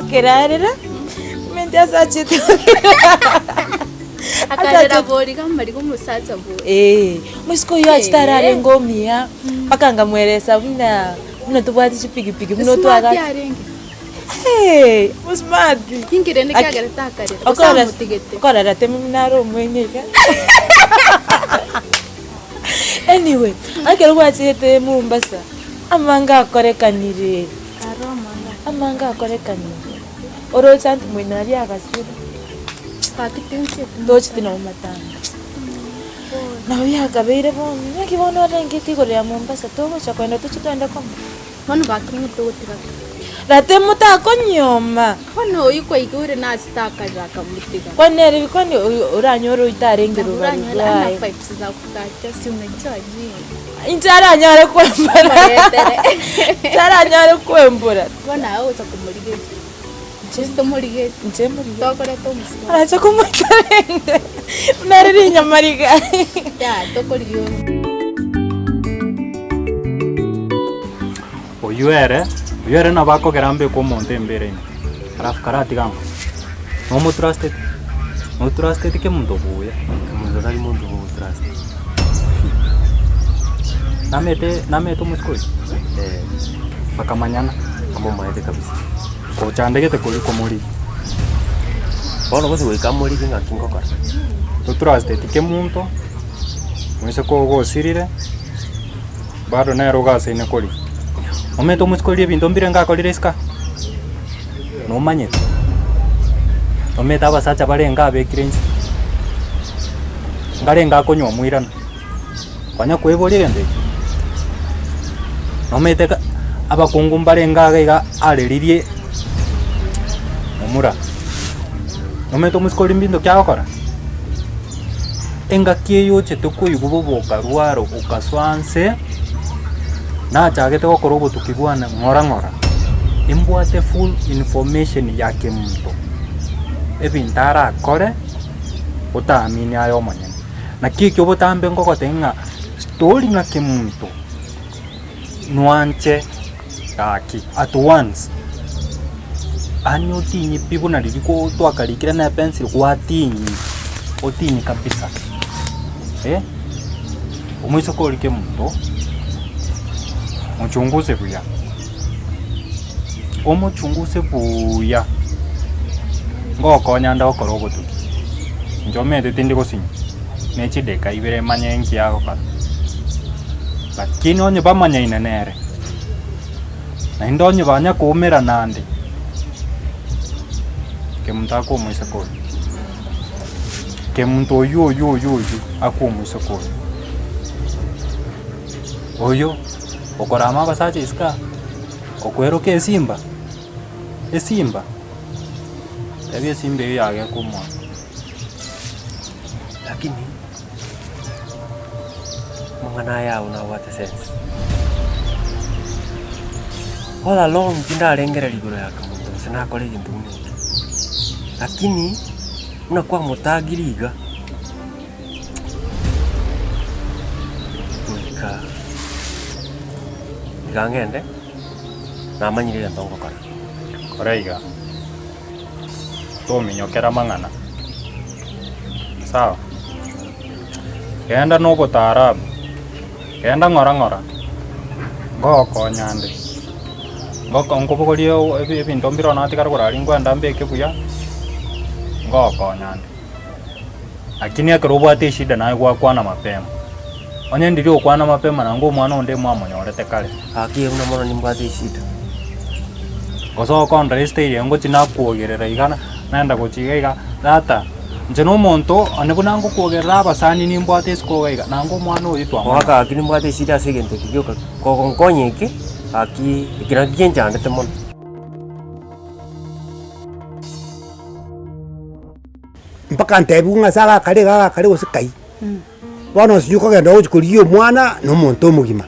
gokerarera, omanyete ase achete gokerarera. Akarera bori kamariga omosacha bori. Eeh, omosike oyio achete ararenge omuya, mpaka nkamweresa buna buna tobwate chipikipiki buna Smart otwaga arenge. Eeh, omosmart. Inki rende Aki- kiagerete akarera? Gose okorora amotigete? okorora teme buna are omweng'e iga. Anyway, ekero gwachete Mombasa, amange akorekanire, Aro amange. amange akorekanire. Oroche anto moino aria agasira. Gaki tinchieti Tocheti nabo matanga. Nabo biakabeire bono, naki bono orengete igoro ya Mombasa, togocha kogenda toche togende komo. Bono gaki ng'o togotiga ki? Rate motakonyuoma. Bono oyio kwaigure nase takarera akamotiga. Kwani nere kwani oranyore oyio tarenge Nabo robari oranyore ana rwaye. vibes za kukacha si unajua nyie. Inche aranyare kwembora. Omoretere. Inche aranyare kwembora. Bono aye ogocha komorigeria. Gose tomorigetie. Inche morigetie. Tokoreta omosubati. Arache komoita rende buna are rinyamariga. Yaya tokorigia omo. Oyio ere, oyio ere nabo akogera mbeke omonto embera ime, alafu karatiga ang'o? Nomotrusteti? Notrusteti kemonto buya? Omonto tari monto bwogotrust. Namete namete omosike oyio? Eh. Bakamanyana. Amomaete kabisa. Kochandegete koria komorigia. Bono gose goika amorigie ng'aki ngokora. Totrusteti kemonto, moiseke ogo osirire. Bado nere ogasaine koria. Omanyete omosike oria ebinto mbire ngakorire isiko aa? Nomanyete? Omanyete abasacha barenge abekire inse? Ngarenge akonywa moirana, konya koiboria egento ekio? Nomanyete ka abakungu mbarenge iga iga areririe momura. Nomanyete omosike oria mbinto ki agokora? Engaki eye ochete koigwa bobe okarwara ogasoa nse, nachagete gokora obotuki bwane ng'ora ng'ora, imbwate full information ya kemonto, ebinto arakore, otaamini aye omonyene. Naki ekio botambe ngogotebia ng'a story ng'a kemonto, nwanche gaki at once, yaani otinye pi buna riria ko twakarikire na epencil gwatinyi, otinye kabisa eh, omoiseke oria kemonto, mochunguse buya, omochunguse buuya, ngokonya ande gokora obotuki, inche omanyete tindi gosinywa, ne chidakika ibere manye nki agokora. Lakini onye bamanyaine nere, naende onye banya koumerana ande, kemunto akwe omoiseke oyo, kemunto oywo oywo oywo oywo akwe omoiseke oyo. Oyo okorama abasacha isiko aa, okweroka esimba, esimba, tebia esimba eywo yageka omwana. Lakini. Amang'ana aya ao nabwate sense. All along tindarengereria igoro ya kemonto gose nakore egento buna ekio, lakini buna kwamotagire iga, goika iga ngende, namanyire egento ngokora. Kora iga. Tominyokera amang'ana, sawa? Genda na obotaarabu, genda ng'ora ng'ora, ngogokonya nde, ngoko nkobogorie ebi ebinto mbire ororo natigara korwa aria nkwenda mbeke buya, ngogokonya nde. Lakini ekero obwate eshida naye gwakwana mapema, onye ndiri okwana mapema nanga omwana onde mwamonyorete kare. Gaki buna mono nimbwate eshida. Gose okondora esitayiri eye ngochi nakwogerera iga naenda gochia iga iga, tata inche na omonto one buna ngokwogerera abasani nimbwate isiko iga iga, nanga omwana oyio twamonyora. Goaka gaki nimbwate eshida ase egento eke gioka, kogonkonya eke, gaki eke nakio kenchandete mono. Mpaka ntebiwe ng'a ase agakare iga agakare gose kai. Bono sijui okogenda ogochi korigia omwana na omonto omogima,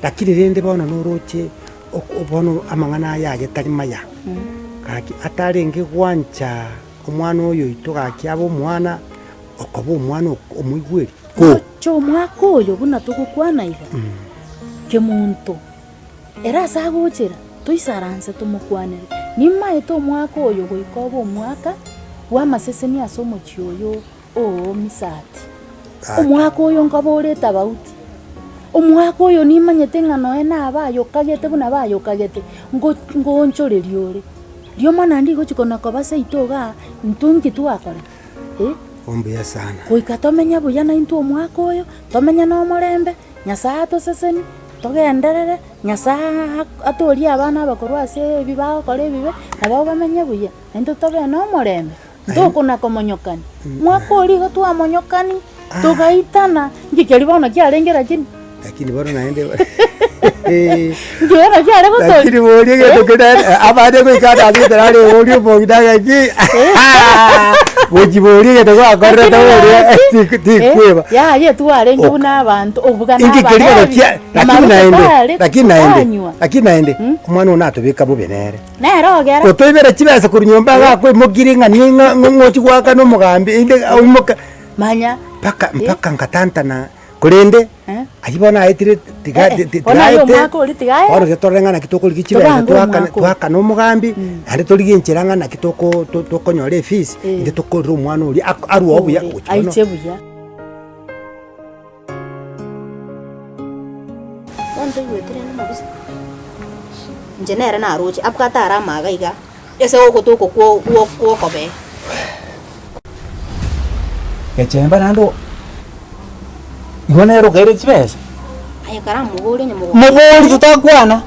lakini rende bono noroche oko bono amang'ana aya aye tari maya, gaki atarenge gwancha omwana oyo oito gaki abe omwana, okoba omwana ok omoigweri ko. Roche omwaka oyo buna togokwana iga, kemonto. Ere ase agochera, toisaranse tomokwanere. Nimaete omwaka oyo goika obe omwaka bw'amaseseni ase omochie oyo oo Misati. Omwaka oyo nkoba ore etabauti. Omwaka oyo nimanyete ng'a nonya nabayokagete buna bayokagete, ngo ngoonchoreria ore. Rioma naende rigochia kona koba seito igaa, intwe nki twakora? Eh? Mbuya sana. Goika tomenye buya naintwe omwaka oyo, tomenye na omorembe, Nyasae atosesenie, togenderere, Nyasae atorie abana aba korwa ase ebi bagokora ebibe, nabo bamenye buya, naintwe tobe na omorembe, ntokona komonyokani. Mwaka oria igo twamonyokani, togaitana, nki keria bono kiarenge lakini? Lakini bono naende Nki bono kiare gotoria? Lakini boria egento keria abande goika ande ase ekero are boria omong'ina ng'aki gochi boria egento gwakorete boria tikweba. Yaya etwarenge buna abanto obuga na Inki keria bono abarebi, kia na lakini maruto naende tare lakini naende tokanywa. lakini naende omwana oyo natobeka bobe nere. Nere ogera. Gotoibera chibesa korwa nyomba iga akoimokirie ng'a ning'o ng'ochi goakana omogambi inde oimoke Manya. mpaka mpaka ngatantana korende ayio bono aetire tiga Eh, ti- ti- bono aye tigaete, omwaka oria tigaere. bono tiga torore ng'a naki tokorigia chibesa Tobange toakane omwaka oyo. toakane omogambi, naende torigie enchera ng'a naki toko to- tokonyora efees, Eh. inde tokorere omwana oria ak- arwe oo buya Ore, gochia bono. aiche buya. Bono toigwete rende omobisa, inche nere naroche abwate are amaga iga, ase ogoto oko kwo kwo kwokobee. Gechemba naende o igo nere okaire chibesa. Aye karamoborie onye mogo Mobori totakwana.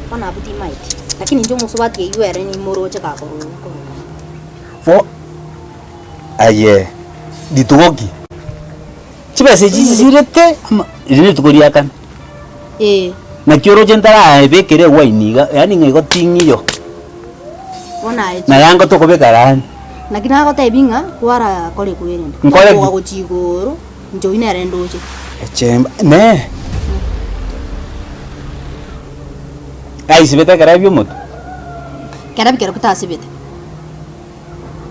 Bono abwo timaeti, lakini inche omosubati eywo ere nimoroche gakorwa korwa. Bo aye rituko ki? Chibesa echi chisirete ama eri nerituko ria kane. Ee. Naki oroche ntaraebekera ewaini iga, yaani ng'a igo ting'iyo. Bono aye Na yanga tokobeka rani. Naki nagotebi ng'a kwarakore kwerende. Nkore ki? Okoga gochia igoro, inche oyio nere ndoche. Echemba ne aisibete ekero abia omotwe. Kera bikero kitasibete.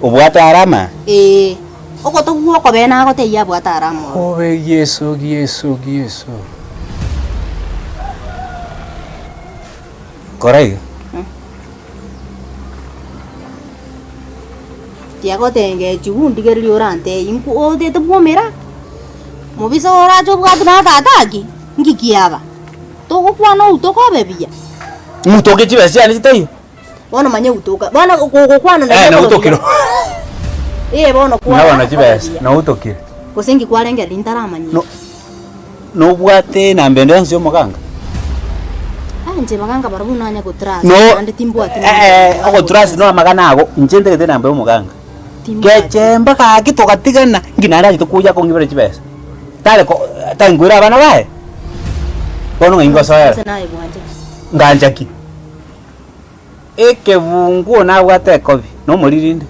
Obwate arama? Ee, ogotogwa okobee nagotebia abwate arama oro. Obe Yeso, Yeso, Yeso. Kora iga. Tiagotengechigwa ndigererie orantebie nku otete bwomera, mobisa orache obwate na tata aki, nki kiaba? Togokwana ou tokobe buya. Ng'utoke chibesa chiane chitaiyo. Bono manya utoka, bono gogokwana Eh, naende nautokire. Ee bono Buna kwana bono obe chibesa, buya. nautokire. Gose nki kwarengereria ntaramanyia. No nobwate enamba ende yonsi ya omoganga? Ah inche baganga barabwo nanya gotrust No naende timbwati eh eh ogotrust no amagana ago, inche ntagete enamba ya omoganga. Timbwati. Gechemba gaki togatigana, nki naende achete koyia kong'ibera chibesa. Tare ko tankwera abana baye? Bono ng'ai ngosoera? Gose naye bwanchete. Ngancha ki? Ekebunguo nabwate ekobi, nomoririnde.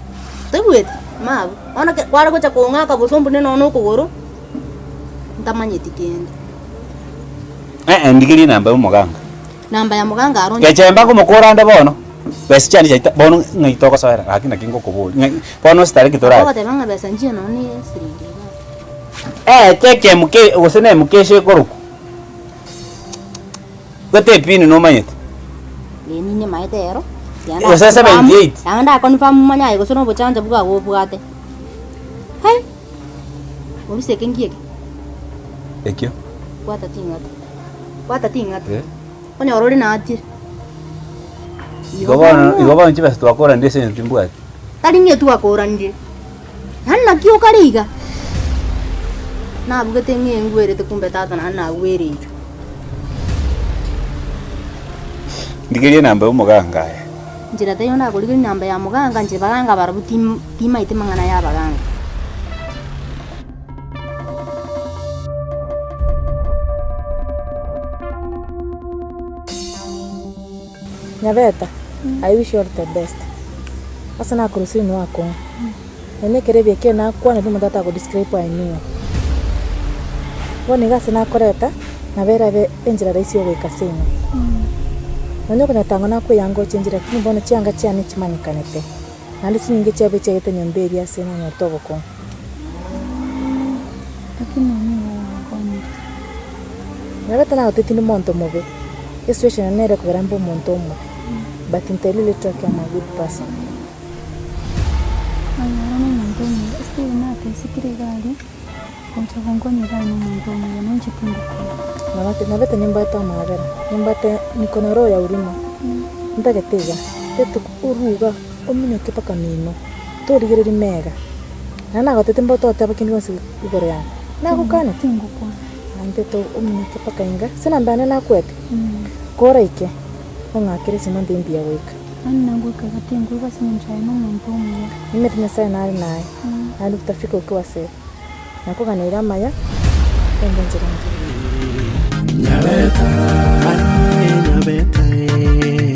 Toigweti? Mabu. Bono ke kware gocha kong'aka bosa mbune nonya okogoro, ntamanyeti kende. Eh-eh, ndigerie enamba ya omoganga. Namba ya moganga aro onye. Gechemba ngomokora ande bono, besa chiane chiaita bono ng'ai togosoera gaki naki ngokoboria, ng'ai bono ase tariki torare. Ogoteba ng'a besa nchiyo nonya na esiringi iga. Eh, cheki emuke gose na emukesha ekorokwa. Gete epini nomanyete? Ee ninyemaete ero. Gose 78. Naende ndaconfirm manye aye gose nobochancha bwago obwate. Hai! Obisa eke nki eke? Ekio. Bwata ting'ata. Bwata ting'ata. Eh. Onyore ore naatire. Igo bono igo bono chibesa twakoranire ase eng'encho timbwati. Tari ng'a twakoranire. Yaani naki okare iga? Nabugete ng'a engwerete kumbe tata naende nagwereirwe. Ndigerie enamba ya omoganga aye. Nchera taiyo ndakorigeria enamba ya moganga inche baganga barabwo tim timaeti mang'ana ya abaganga. Nyabeta, I wish you all the best. Ase nakorusiri nigo akong'u. Nonye ekero ebiya nakwana omonto atago describe I knew. Bono iga ase nakoreta, nabo erabe enchera rahisi ya ogoika seino. Nonye okonyora nakoeyanga gocha enchera lakini bono chianga chiane chimanyekanete, naende chinyinge chiabe chiagete nyomba eria ase nanyorete obokong'u. Lakini nigo gwankonyire. Nyabete nagotebia tindi monto mobe, esituesheni nere ekogera mbe omonto omobe. But inte really talk I'm a good person. Aye oro nomonto omuya, Stephen natesekire iga aria, gocha gonkonya iga aye nomonto omuya, na inche tingokora. Nabate nabete nimbwate amaabera, nimbwate niko na roho ya huruma, ntagete iga, rituko oruga ominyoke mpaka mino, torigereria mega. Naende nagotebia mbote oteba kende gionsi igoro yane, nagokanete? Tingokwana. Naintete ominyoke mpaka inga, ase namba yane nakwete, koraike. Ong'akere esimo nde mbuya goika. Yaani nagoika iga tinkoigwa ase eng'encho aye nomonto omuya. Nimanyete Nyasaye nare naye, naende utafika ukiwa safe. Nakoganeire amaya, ende enchera engiya. Nyabeta, aye nyabeta, eh.